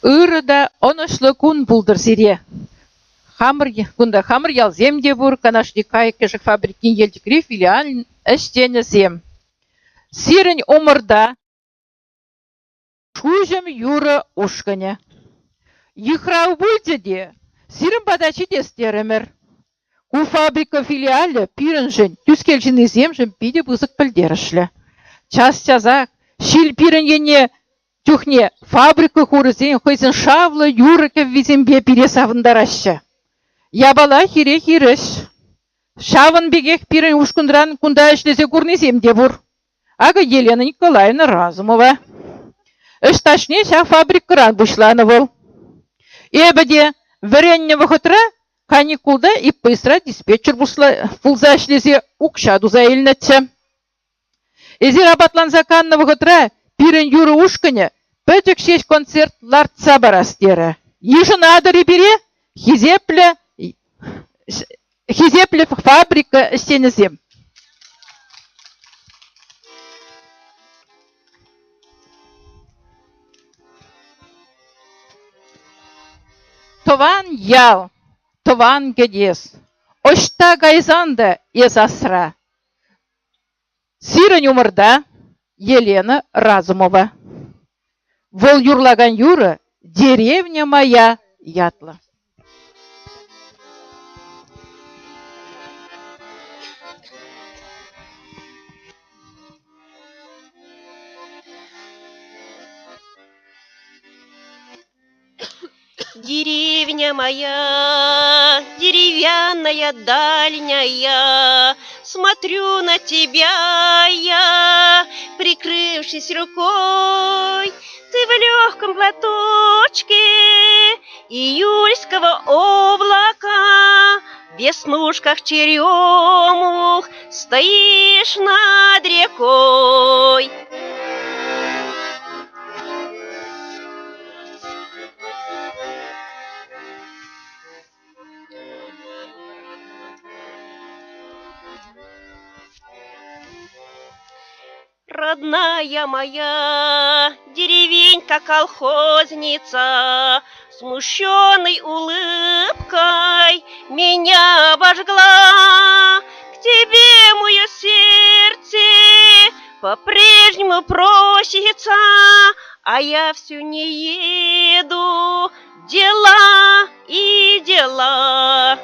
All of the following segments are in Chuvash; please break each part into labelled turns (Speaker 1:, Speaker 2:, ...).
Speaker 1: Ырӑ та ӑнӑҫлӑ кун пултӑр сире. Хамӑр кунта хамӑр ялсем те пур, Канашри кайӑк-кӗшӗк фабрикин Елчӗкри филиалӗн ӗҫченӗсем. Сирӗн умӑрта Шуҫӑм юрӑ ушкӑнӗ. Йыхрав пулчӗ те сирӗн пата ҫитес терӗмӗр. Ку фабрика филиалӗ пирӗншӗн, Тӳскел ҫыннисемшӗн питӗ пысӑк пӗлтерӗшлӗ. Час-часах ҫил пирӗн енне чухне фабрика хурӗсен хӑйсен шавлӑ юрӑ кӗввисемпе пире савӑнтараҫҫӗ. Япала хире-хирӗҫ. Ҫавӑн пекех пирӗн ушкӑнран кунта ӗҫлесе курнисем те пур. Акӑ Елена Николаевна Разумова. Ӗҫташне ҫав фабрикӑран пуҫланӑ вӑл. Эпӗ те вӗреннӗ вӑхӑтра каникулта ИПСра диспетчер пулса ӗҫлесе укҫа туса илнӗччӗ. Эсир апатланса каннӑ вӑхӑтра пирӗн юрӑ ушкӑнӗ пӗчӗк ҫеҫ концерт лартса парас терӗ. Йышӑнатӑр-и пире, хисеплӗ хисеплӗ фабрика ӗҫченӗсем? Тӑван ял, тӑван кӗтес, ӑҫта кайсан та эс асра. Сирӗн умӑрта Елена Разумова. Вӑл юрлакан юрӑ «Деревня моя» ятлӑ.
Speaker 2: Деревня моя, деревянная дальняя, Смотрю на тебя я, прикрывшись рукой. Ты в легком платочке июльского облака, В веснушках черемух стоишь над рекой. Родная моя деревенька колхозница, Смущенной улыбкой меня обожгла. К тебе мое сердце по-прежнему просится, А я все не еду, дела и дела.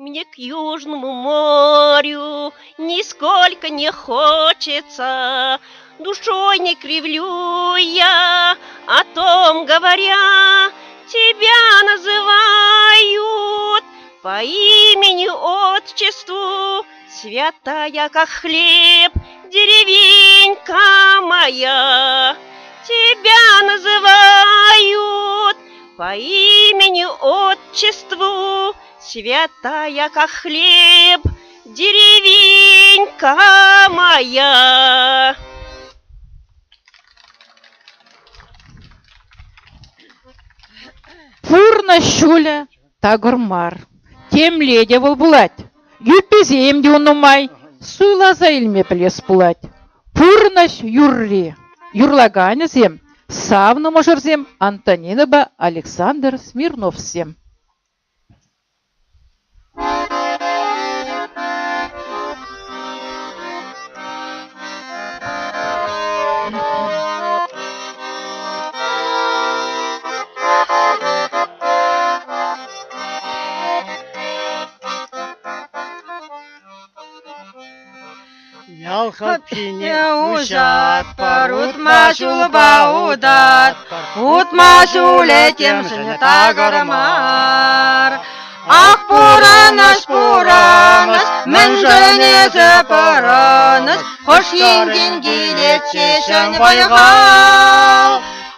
Speaker 2: Мне к Южному морю нисколько не хочется, Душой не кривлю я, о том говоря, Тебя называют по имени-отчеству, Святая, как хлеб, деревенька моя. Тебя называют по имени-отчеству, Святая, как хлеб, деревенька моя.
Speaker 1: Пурнӑҫ ҫулӗ такӑр мар. Темле те вӑл пулать. Юпписем те ун нумай. Суйласа илме пӗлес пулать. Пурнӑҫ юрри. Юрлаканӗсем савнӑ мӑшӑрсем Антонинӑпа Александр Смирновсем.
Speaker 3: Ял хапхине уҫатпӑр, утма ҫулпа утатпӑр, утма ҫулӗ темшӗн такӑр мар. Ах, пурӑнӑҫ, пурӑнӑҫ, мӗншӗн эсӗ пӑрӑнӑҫ, хӑш енчен килет-ши ҫӗн вӑй-хал?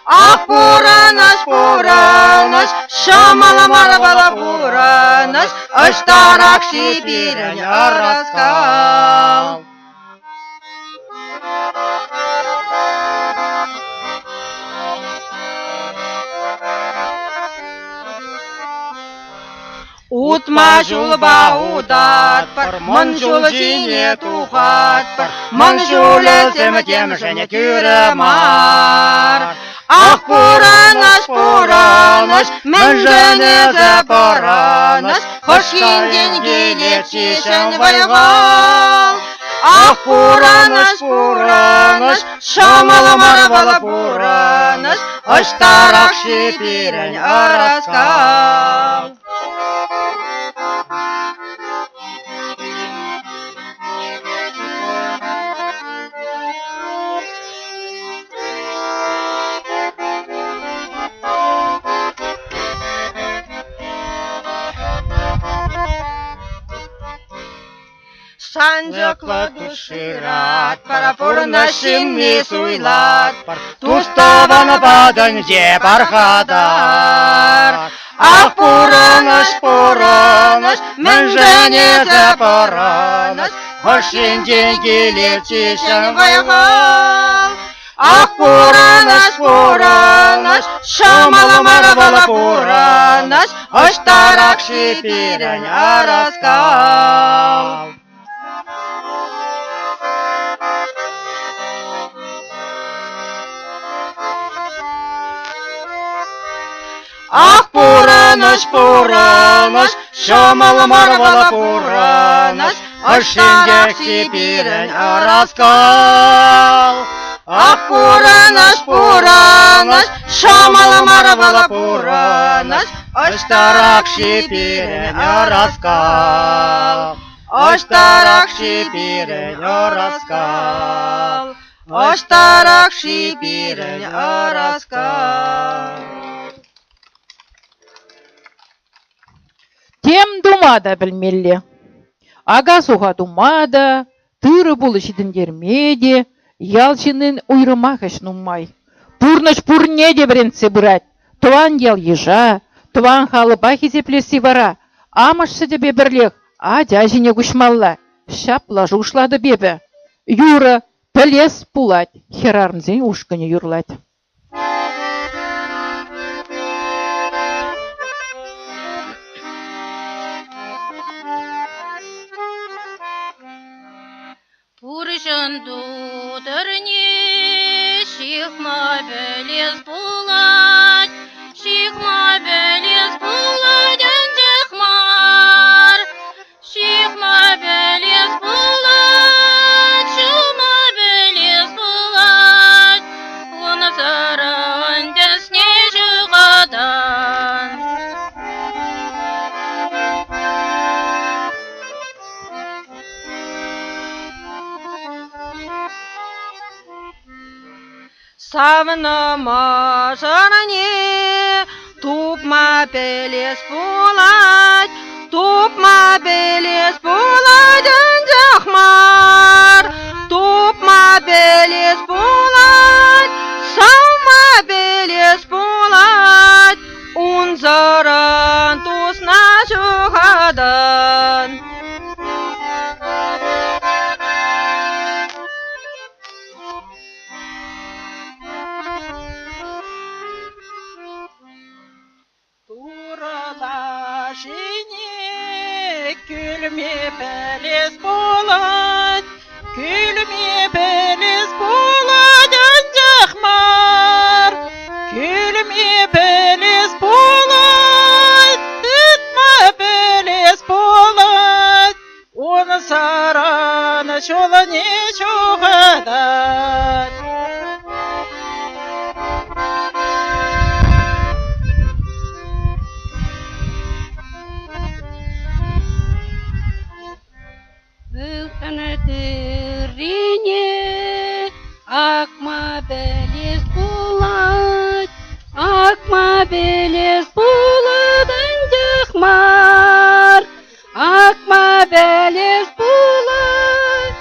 Speaker 3: Ах, пурӑнӑҫ, пурӑнӑҫ, ҫӑмӑл мар вӑл пурӑнӑҫ, ӑҫтарах-ши пирӗн ӑраскал? Утма ҫулпа утатпӑр, мӑн ҫул ҫине тухатпӑр. Мӑн ҫулӗсем темшӗн тӳрӗ мар. Ах, пурӑнӑҫ, пурӑнӑҫ, мӗншӗн эсӗ пӑрӑнӑҫ, хӑш енчен килет-ши ҫӗн вӑй-хал? Ах, пурӑнӑҫ, пурӑнӑҫ, ҫӑмӑл мар вӑл пурӑнӑҫ, ӑҫтарах-ши пирӗн ӑраскал? Шанчӑклӑ тус шыратпӑр, пурнӑҫ ҫынни суйлатпӑр, тус-тӑван патӗнче пархатар. Ах, пурӑнӑҫ, пурӑнӑҫ, мӗншӗн эсӗ пӑрӑнӑҫ, хӑш енчен килет-ши ҫӗн вӑй-хал? Ах, пурӑнӑҫ, пурӑнӑҫ, ҫӑмӑл мар вӑл пурӑнӑҫ, ӑҫтарах-ши пирӗн ӑраскал? Ах, пурӑнӑҫ, пурӑнӑҫ, ҫӑмӑл мар вӑл пурӑнӑҫ, ӑшшинчех-ши пирӗн ӑраскал? Ах, пурӑнӑҫ, пурӑнӑҫ, ҫӑмӑл мар вӑл пурӑнӑҫ, ӑҫтарах-ши пирӗн ӑраскал? Ӑҫтарах-ши пирӗн ӑраскал? Ӑҫтарах-ши пирӗн ӑраскал?
Speaker 1: Тем тума та пӗлмелле. Ака-суха тума та, тырӑ-пулӑ ҫитӗнтерме те ял ҫыннин уйрӑмах ӗҫ нумай. Пурнӑҫ пурне те вӗрентсе пырать. Тӑван ял-йыша, тӑван халӑха хисеплесси вара амӑш сӗтӗпе пӗрлех ача ҫине куҫмалла. Ҫапла шухӑшлатӑп эпӗ. Юрӑ пӗлес пулать, хӗрарӑмсен ушкӑнӗ юрлать.
Speaker 4: Пурҫӑн тутӑрне ҫыхма пӗлес пулать, ҫыхма пӗлес пулать, анчах мар. Ҫыхма пӗлес пулать, ҫума пӗлес пулать, унсӑрӑн тӗсне ҫухатан.
Speaker 3: Савнӑ мӑшӑрне тупма пӗлес пулать, тупма пӗлес пулать, анчах мар. Тупма пӗлес пулать, савма пӗлес пулать, унсӑрӑн тусна ҫухатӑн. Турӑ лашине кӳлме пӗлес пулать, кӳлме пӗлес пулать, анчах мар. Кӳлме пӗлес пулать, тытма пӗлес пулать. Ун саран ҫулне ҫухатать.
Speaker 4: Ылтӑн тыррине акма пӗлес пулать, акма пӗлес пулать, анчах мар. Акма пӗлес пулать,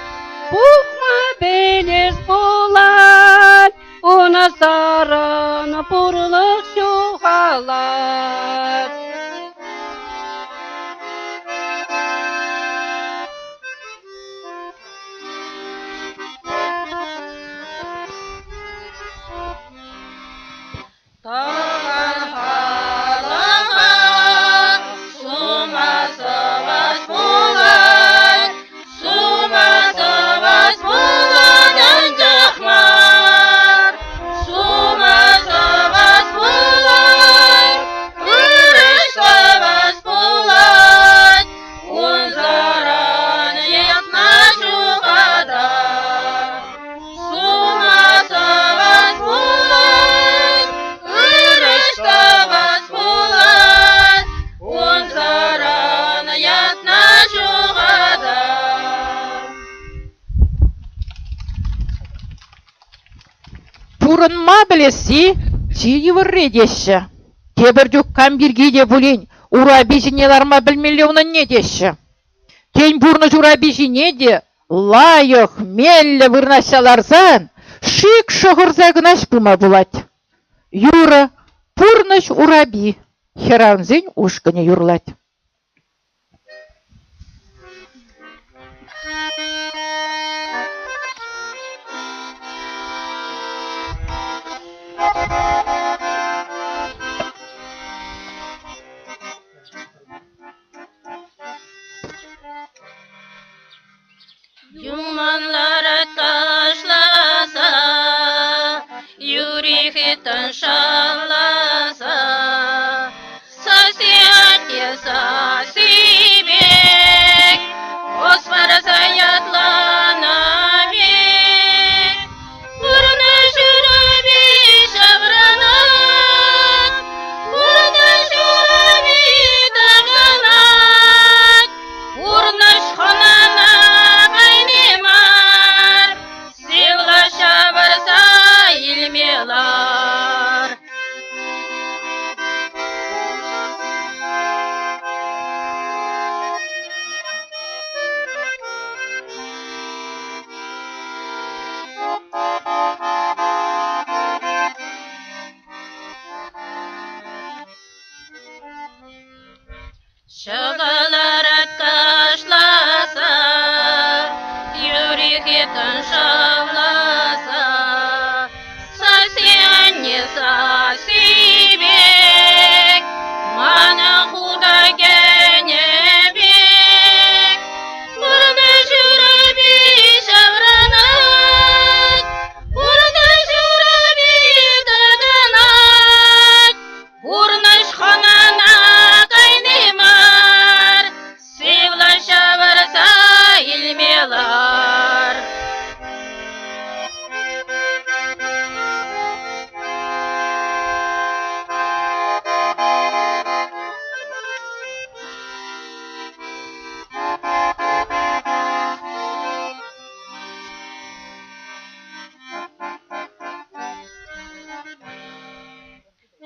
Speaker 4: пухма пӗлес пулать, унсӑрӑн пурлӑх ҫухалать.
Speaker 3: Тӑван халӑха сума.
Speaker 1: пӗлесси чи йывӑрри теҫҫӗ. Тепӗр чух кам пирки те пулин урапи ҫине ларма пӗлмелле унӑнне теҫҫӗ. Тен, пурнӑҫ урапи ҫине те лайӑх, меллӗ вырнаҫса ларсан шик шӑхӑрса кӑна пыма пулать. Юрӑ «Пурнӑҫ урапи» хӗрарӑмсен ушкӑнӗ юрлать.
Speaker 4: Юман ларать ташласа, юри хыттӑн шавласа. Сосиате сасипек, ос парса ятланӑ пек. Пурнӑҫ урапи ҫаврӑнать, пурнӑҫ урапи такӑнать. Пурнӑҫ хӑнана кайни мар, сывлӑш ҫавӑрса илме лар. Ҫӑкаларать кашласа, юри хыттӑн шавласа, сасси-анне сасси пек, манӑн хута кӗнӗ пек. Пурнӑҫ урапи ҫаврӑнать, пурнӑҫ урапи тӑкӑнать. Пурнӑҫ хӑнана кайни мар, сывлӑш ҫавӑрса илме лар.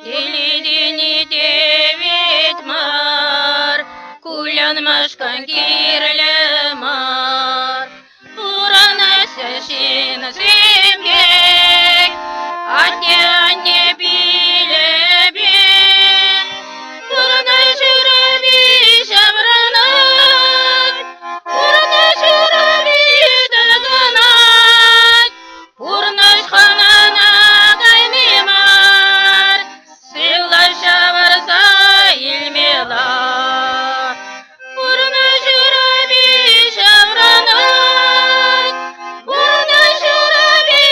Speaker 4: Теледени те мар, кулянмашкӑн кирлӗ мар. Пурӑнаҫҫӗ ҫынсем пек, атте-анне пилӗпе. Пурнӑҫ урапи ҫаврӑнать, пурнӑҫ урапи тӑкӑнать. Пурнӑҫ хӑнана кайни мар, сывлӑш ҫавӑрса илме лар. Пурнӑҫ урапи ҫаврӑнать, пурнӑҫ урапи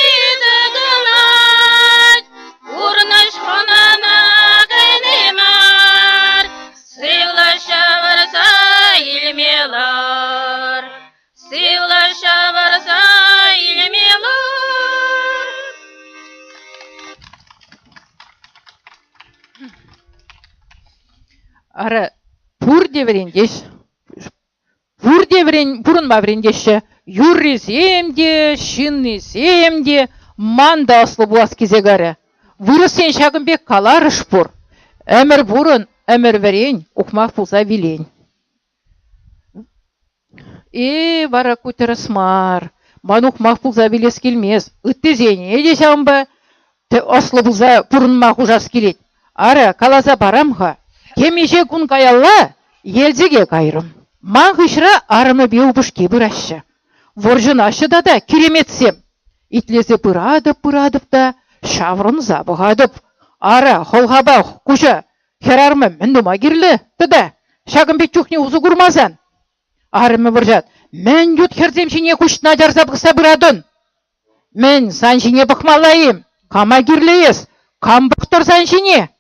Speaker 4: тӑкӑнать. Пурнӑҫ хӑнана кайни мар, сывлӑш ҫавӑрса илме лар. Сывлӑш ҫавӑрса илме лар.
Speaker 1: Ара, пурте вӗрентеҫ. Пурте вӗрен, пурӑнма вӗрентеҫҫӗ. Юррисем те, ҫыннисем те ман та ӑслӑ пулас килсе карӗ. Вырӑссен ҫакӑн пек каларӑш пур: ӗмӗр пурӑн, ӗмӗр вӗрен, ухмах пулса вилен. Э, вара ку тӗрӗс мар. Ман ухмах пулса вилес килмест. Ыттисене те ҫавӑнпа ӑслӑ пулса пурӑнма хушас килет. Ара, каласа парам-ха. Темиҫе кун каялла Елчӗке кайрӑм. Ман хыҫра арӑмӗпе упӑшки пыраҫҫӗ. Вӑрҫӑнаҫҫӗ тата киреметсем. Итлесе пыратӑп-пыратӑп та ҫаврӑнса пӑхатӑп. Ара, хӑлхапа куҫа Хӗрарӑма мӗн тума кирлӗ тата ҫакӑн пек чухне усӑ курмасан? Арӑмӗ вӑрҫать. Мӗн ют хӗрсем ҫине куҫна чарса пӑхса пыратӑн? Мӗн, сан ҫине пӑхмалла-им? Кама кирлӗ эс? Кам пӑхтӑр сан ҫине?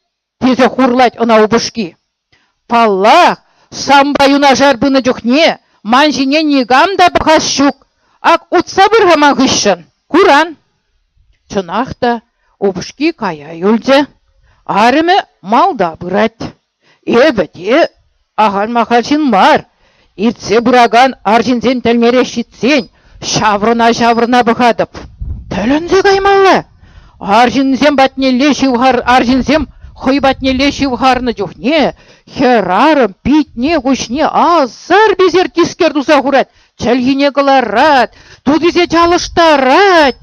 Speaker 1: тесе хурлать ӑна упӑшки. Паллах, санпа юнашар пынӑ чухне ман ҫине никам та пӑхас ҫук. Ак утса пыр-ха ман хыҫҫӑн, куран. Чӑнах та, упӑшки кая юлчӗ. Арӑмӗ малта пырать. Эпӗ те ахаль-махаль ҫын мар. Иртсе пыракан арҫынсем тӗлнерех ҫитсен ҫаврӑна-ҫаврӑна пӑхатӑп. Тӗлӗнсе каймалла. Арҫынсем патнелле ҫывхар арҫынсем хӑй патнелле ҫывхарнӑ чухне хӗрарӑм питне-куҫне асар-писер тискер туса хурать, чӗлхине кӑларать, тутисе чалӑштарать.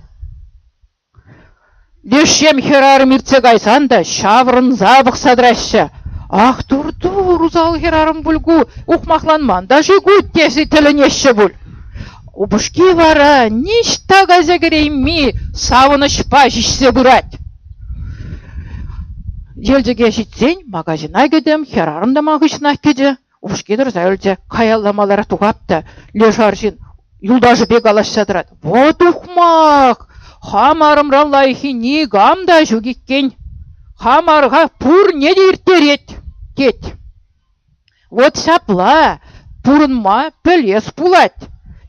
Speaker 1: Лешсем хӗрарӑм иртсе кайсан та ҫаврӑнса пӑхса тӑраҫҫӗ. Ах, тур-тур, усал хӗрарӑм пуль ку, ухмахланман та-ши ку тесе тӗлӗнеҫҫӗ пуль. Упӑшки вара ниҫта кайса кӗрейми савӑнӑҫпа ҫиҫсе пырать. Елчӗке ҫитсен магазина кӗтӗм, хӗрарӑм та ман хыҫҫӑнах кӗчӗ. Упӑшки тӑрса юлчӗ. Каялла маларах тухап та леш арҫын юлташӗпе калаҫса тӑрать. Вӑт ухмах! Хам арӑмран лайӑххи никам та ҫук иккен. Хам арха пурне те ирттерет, тет. Вот ҫапла пурӑнма пӗлес пулать.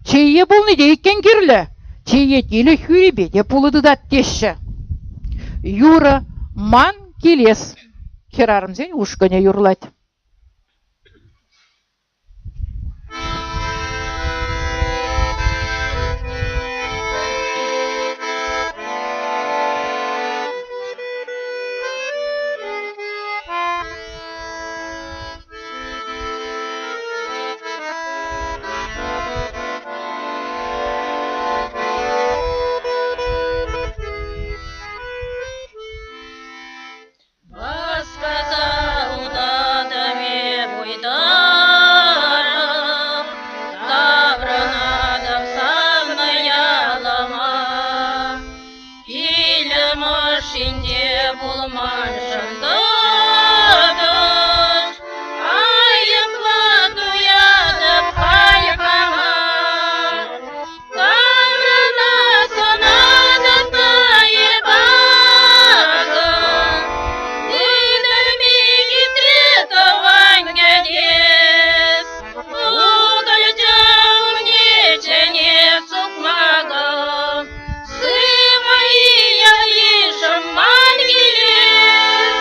Speaker 1: Чее пулни те иккен кирлӗ. Чее тилӗ хӳрипе те пулӑ тытать теҫҫӗ. Юрӑ ман килес хӗрарӑмсен ушкӑнӗ юрлать.
Speaker 4: Васкаса утатӑп эп уй тӑрӑх, таврӑнатӑп савнӑ ялӑма. Килӗм ӑшшинче пулманшӑн тӑтӑш, айӑплӑ туятӑп халь хама. Таврана сӑнатӑп та эп акӑ, ытарми хитре тӑван кӗтес. Укӑлча умне чӗнет сукмакӑм, сывӑ-и ял-йышӑм ман килес.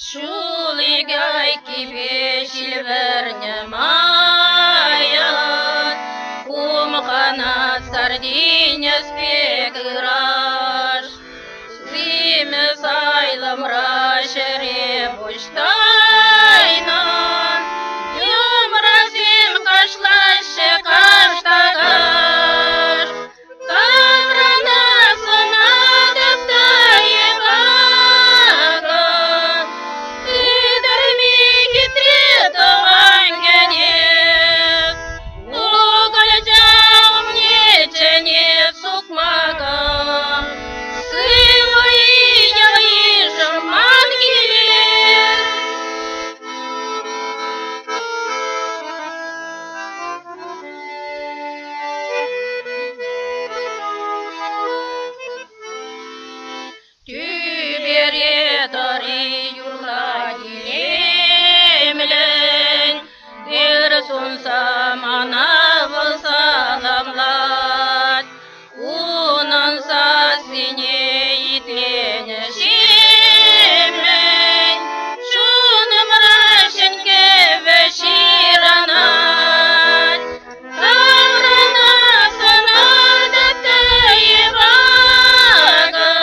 Speaker 4: Ҫул ик айккипе ҫил вӗрнӗ майӑн хумханать сар тинӗс пек ыраш. Симӗс айлӑмра ҫӗре пуҫ тайнӑ, йӑмрасем кашлаҫҫӗ каш та каш. Таврана сӑнатӑп та эп акӑ, ытарми хитре тӑван кӗтес. Укӑлча умне чӗнет сукмакӑм, сывӑ-и ял-йышӑм ман килес. Тӳпере тӑри юрлать илемлӗн, ыр сунса мана вӑл саламлать. Унӑн сассине итленӗ ҫемӗн чунӑмра ҫӗн кӗвӗ ҫырӑнать. Таврана сӑнатӑп та эп акӑ,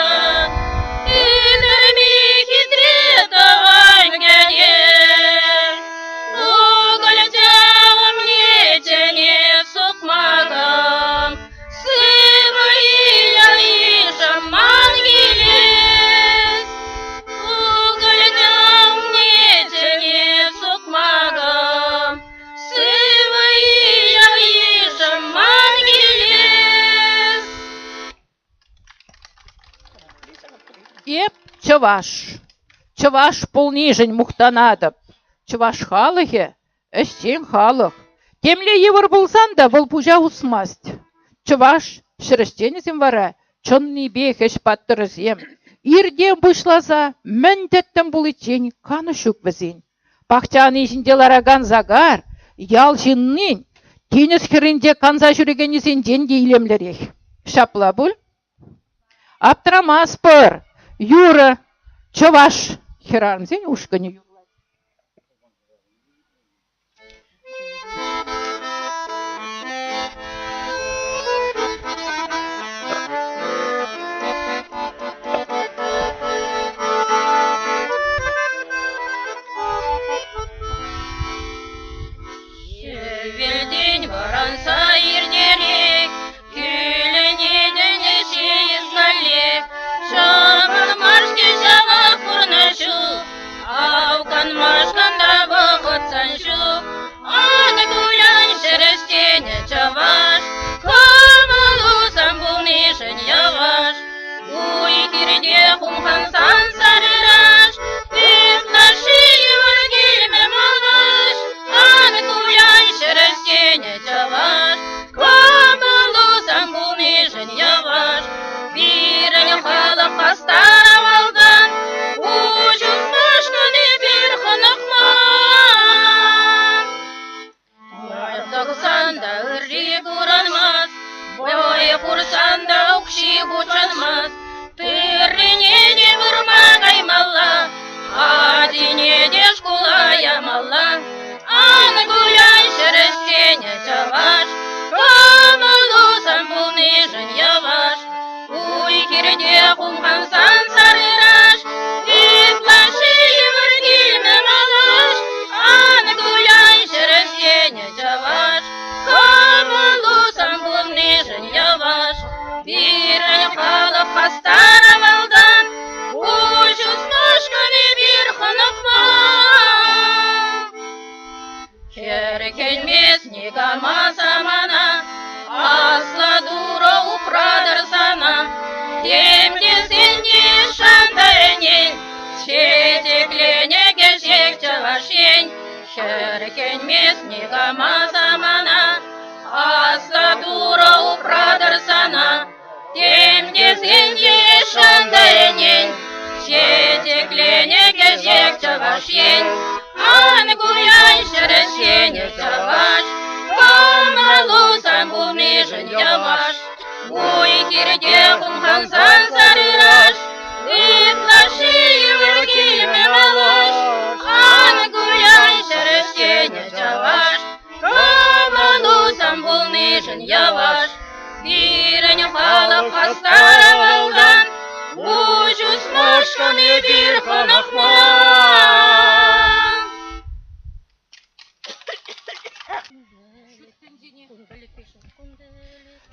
Speaker 4: ытарми хитре тӑван кӗтес. Укӑлча умне чӗнет сукмакӑм, Сывӑ-и, ял-йышӑм, ман килес. Укӑлча умне чӗнет сукмакӑм, Сывӑ-и, ял-йышӑм, ман килес.
Speaker 1: Эп чӑваш. Чӑваш пулнишӗн мухтанатӑп. Чӑваш халӑхӗ Ӗҫчен халӑх. Темле йывӑр пулсан та вӑл пуҫа усмасть. Чӑваш ҫӗр ӗҫченӗсем вара чӑннипех ӗҫ паттӑрӗсем. Иртен пуҫласа мӗн тӗттӗм пуличчен канӑҫ ҫук вӗсен. Пахча ани ҫинче ларакан Сакар ял ҫыннин тинӗс хӗрринче канса ҫӳрекеннисенчен те илемлӗрех. Ҫапла пуль? Аптрамастпӑр. Юрӑ, чӑваш хӗрарӑмсен ушкӑнӗ юрлать.
Speaker 4: Хӗвелтен вӑранса иртерех кӳлӗнетӗн ӗҫе эс каллех. Ҫӑмӑл мар-ҫке ҫавах пурнӑҫу, ав канмашкӑн та вӑхӑт сан ҫук. Ан кулян ҫӗрӗҫтенӗ чӑваш, кӑмӑлу сан пулнишӗн йӑваш. Уй-хирте хумхансан сарӑраш, ытлашши йывӑр килмӗ малаш. Ан кулян ҫӗрӗҫтенӗ чӑваш, кӑмӑлу сан пулнишӗн йӑваш. Пирӗн халӑх хастар авалтан, уҫӑлмашкӑн эпир хӑнӑхман. Тӑксан та ырри курӑнмасть, вӑй хурсан та укҫи хутшӑнмасть. Тыррине те вырма каймалла, ачине те шкула ямалла. Ан кулян ҫӗр ӗҫченӗ чӑваш, кӑмӑлу сан пулнишӗн йӑваш. Уй-хирте хумхансан сарыраш, ытлашши йывӑр килмӗ малаш. Ан кулян ҫӗр ӗҫченӗ чӑваш, кӑмӑлу сан пулнишӗн йӑваш. Пирӗн халӑх хастар авалтан, пуҫ усмашкӑн эпир хӑнӑхман. Хӗрхенмест никама самана, Аслӑ Турӑ упратӑр сана. Тем тесен те шан та ӗнен, Чечекленӗ кӗҫех Чӑваш Ен. Хӗрхенмест никама самана, Аслӑ Турӑ упратӑр сана. Тем тесен те шан та ӗнен, Чечекленӗ кӗҫех Чӑваш Ен. Ан кулян ҫӗр ӗҫченӗ чӑваш, кӑмӑлу сан пулнишӗн йӑваш. Уй-хирте хумхансан сарыраш, ытлашши йывӑр килмӗ малаш. Ан кулян ҫӗр ӗҫченӗ чӑваш, кӑмӑлу сан пулнишӗн йӑваш. Пирӗн халӑх хастар авалтан, пуҫ усмашкӑн эпир хӑнӑхман.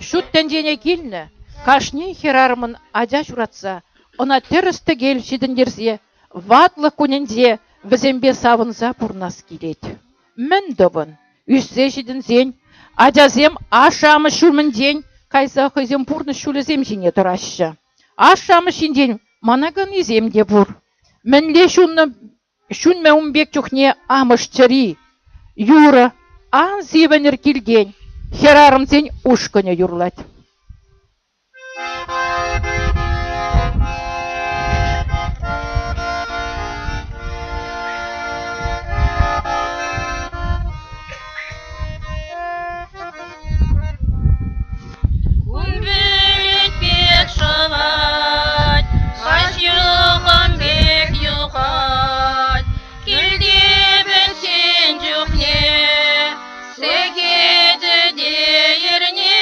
Speaker 1: Ҫут тӗнчене килнӗ кашни хӗрарӑмӑн ача ҫуратса, ӑна тӗрӗс-тӗкел ҫитӗнтерсе ватлӑх кунӗнче вӗсемпе савӑнса пурӑнас килет. Мӗн тӑвӑн? Ӳссе ҫитӗнсен ачасем ашшӗ-амӑш ҫумӗнчен кайса хӑйсен пурнӑҫ ҫулӗсем ҫине тӑраҫҫӗ. Ашшӗ-амӑш ҫинчен манаканнисем те пур. Мӗнле ҫуннӑ ҫунмӗ ун пек чухне амӑш чӗри? Юрӑ ан сивӗнӗр килтен хӗрарӑмсен ушкӑнӗ юрлать.
Speaker 4: Кун пӗлӗт пек шӑвать, каҫ юхӑм пек юхать. Килте пӗччен чухне сехечӗ те эрне.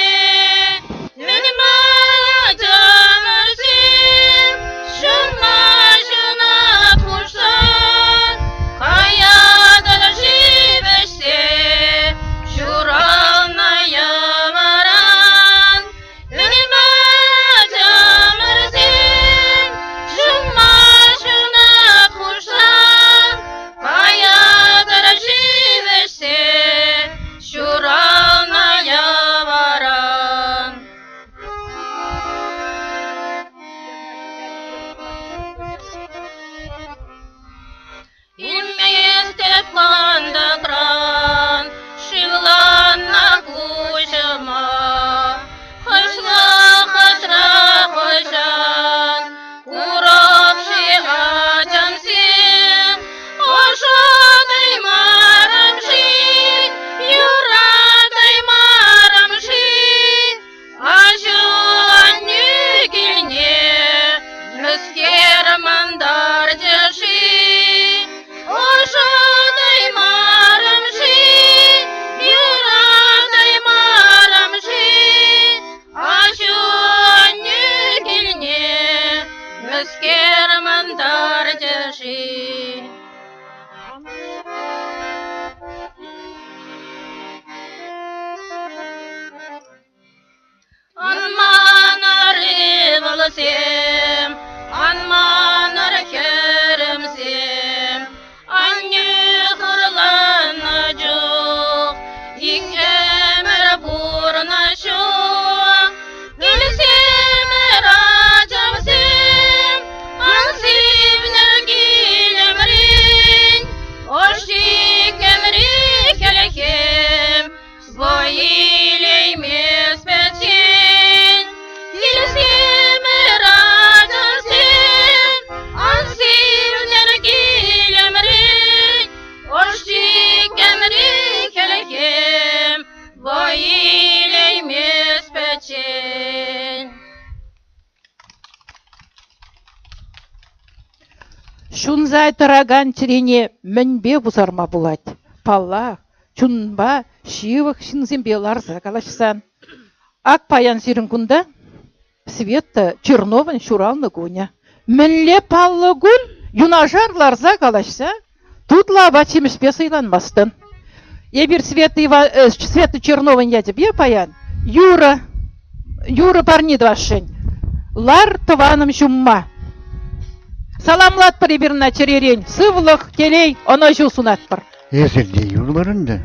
Speaker 4: Ывӑлсем, ан манӑр хӗрӗмсем. Аннӳ хурланнӑ чух ик ӗмӗр пурӑнӑҫу. Килсемӗр, ачамсем, ан сивнӗр килӗмрен. Ӑш-чиккӗмри хӗлхем вӑй илеймест пӗччен. Килсемӗр, ачасем, ан сивнӗр килӗмрен. Ӑш-чиккӗмри хӗлхем вӑй илеймест пӗччен.
Speaker 1: Ҫунса тӑракан чӗрене мӗнпе пусарма пулать? Паллах, чунпа ҫывӑх ҫынсемпе ларса калаҫсан. Ак паян сирӗн кунта Света Черновӑн ҫуралнӑ кунӗ. Мӗнле паллӑ кун юнашар ларса калаҫса тутлӑ апат-ҫимӗҫпе сӑйланмастӑн. Эпир Света, Ива... Света Черновӑн ячӗпе паян юрӑ, юрӑ парни тӑвасшӑн. Лар, тӑванӑм, ҫумма. Саламлатпӑр эпир ӑна чӗререн. Сывлӑх, телей, ӑнӑҫу сунатпӑр.
Speaker 5: Эсир те юрлӑр ӗнтӗ.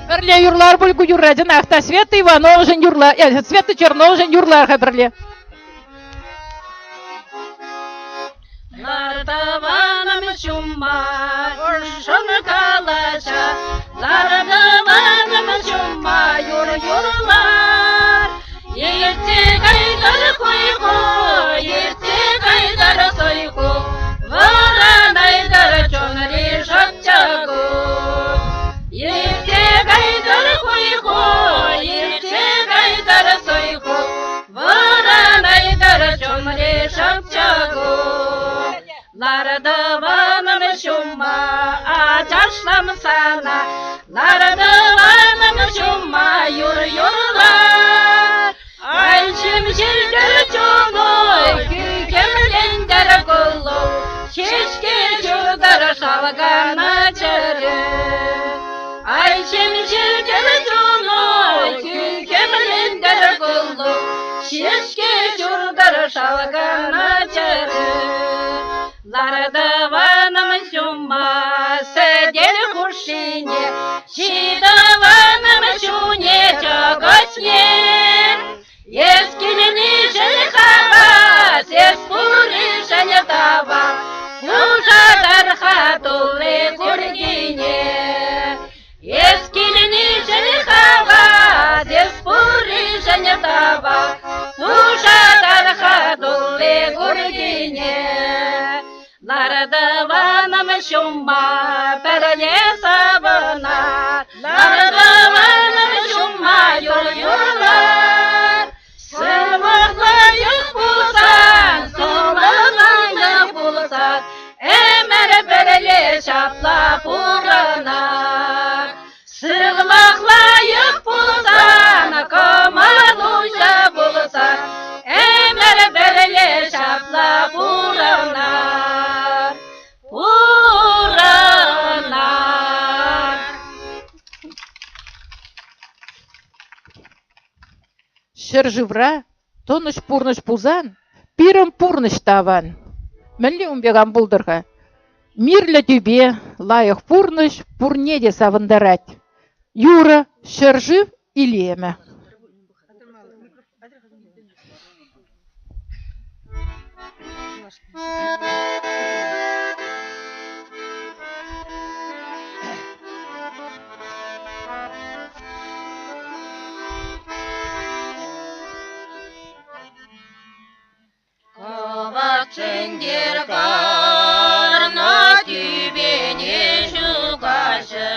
Speaker 1: Пӗрле юрлар пуль ку юрра. Чӑнах та Света Ивановшӑн юрла, Света Черновшӑн юрлар-ха пӗрле.
Speaker 4: Лар тӑванӑм ҫумма, ӑшшӑн калаҫа. Лар тӑванӑм ҫумма, юр юрлар. Иртсе кайтӑр хуйху, иртсе кайтӑр суйху, вӑранайтӑр чунри шӑпчӑку. Иртсе кайтӑр хуйху, иртсе кайтӑр суйху, Вӑранайтӑр чунри шӑпчӑку. Лар-тӑванӑм ҫумма, ачашлам сана, Лар-тӑванӑм ҫумма, юр юрла. Ай, ҫемҫелтӗр чуну, хӳхӗмлентӗр куллу, Ҫеҫке ҫутӑр шалкана чӗре. Ай, ҫемҫелтӗр чуну, хӳхӗмлентӗр куллу, Ҫеҫке ҫутӑр шалкана чӗре. Лар-тӑванӑм ҫумма сӗтел хушшине, Ҫи-тӑванӑм ҫуне чӑкӑтне. Эс килнишӗн хавас, эс пурришӗн тава, Пушатар-ха тулли куркине. Эс килнишӗн хавас, эс пурришӗн тава, Пушатар-ха тулли куркине. Лар-тӑванӑм ҫумма пӗрле савӑна, Лар-тӑванӑм ҫумма юр юрлар. Сывлӑхлӑ пулсан, сывлӑхлӑ пулсан, Ӗмӗр пӗрле ҫапла пурӑнар. Сывлӑх лайӑх пулсан, кӑмӑл уҫӑ пулсан, ӗмӗр пӗрле ҫапла пурӑнар, пурӑнар.
Speaker 1: Ҫӗршывра тӑнӑҫ пурнӑҫ пулсан пирӗн пурнӑҫ та аван. Мӗнле ун пек ан пултӑр-ха? Мирлӗ тӳпе, лайӑх пурнӑҫ пурне те савӑнтарать. Юрӑ, ҫӗршыв илемӗ.
Speaker 4: Кӑвак чӗнтер карнӑ тӳпене ҫу каҫӗ,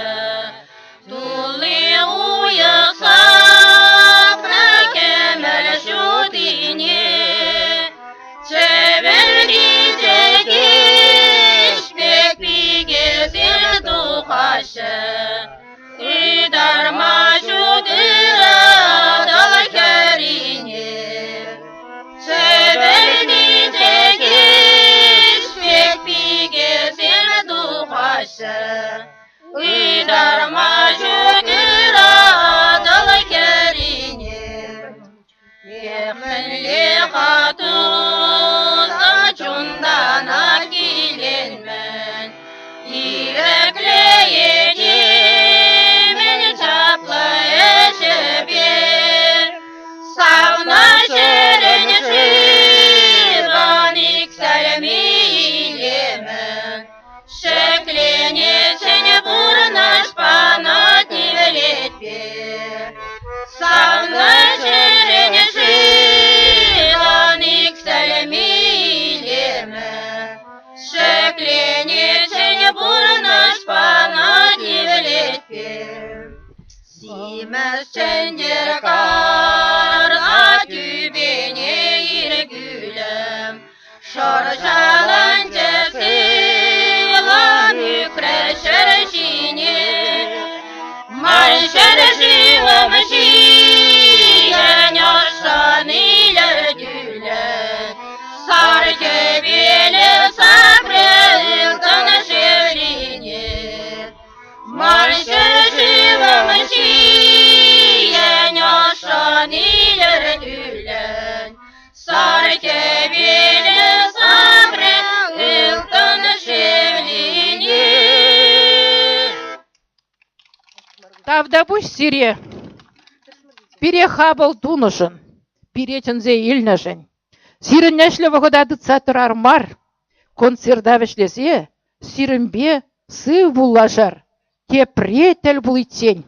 Speaker 4: тулли уйӑх сапнӑ кӗмӗл ҫутине. Чӗвӗлти чӗкеҫ пек пикесем тухаҫҫӗ, ытарма ҫук ырӑ тӑл хӗррине. Чӗвӗлти чӗкеҫ пек пикесем тухаҫҫӗ, ытарма ҫук ырӑ тӑл хӗррине. Эх, мӗнле-ха ту Симӗс чӗнтер карса тӳпене ир кӳлӗм. Шӑрҫаланчӗ сывлӑм ӳкрӗ ҫӗр ҫине. Ман ҫӗршывӑм ҫийӗн ӑшшӑн илӗртӳллӗн. Сар хӗвелӗ сапрӗ ылтӑн шевлине. Ман ҫӗршывӑм ҫийӗн ӑшшӑн илӗртӳллӗн. Сар хӗвелӗ сапрӗ ылтӑн шевлине.
Speaker 1: Тавтапуҫ сире пире хапӑл тунӑшӑн, пире чӗнсе илнӗшӗн. Сирӗн ӗҫлӗ вӑхӑта тытса тӑрар мар, концерта вӗҫлесе сирӗнпе сыв пуллашар, тепре тӗл пуличчен.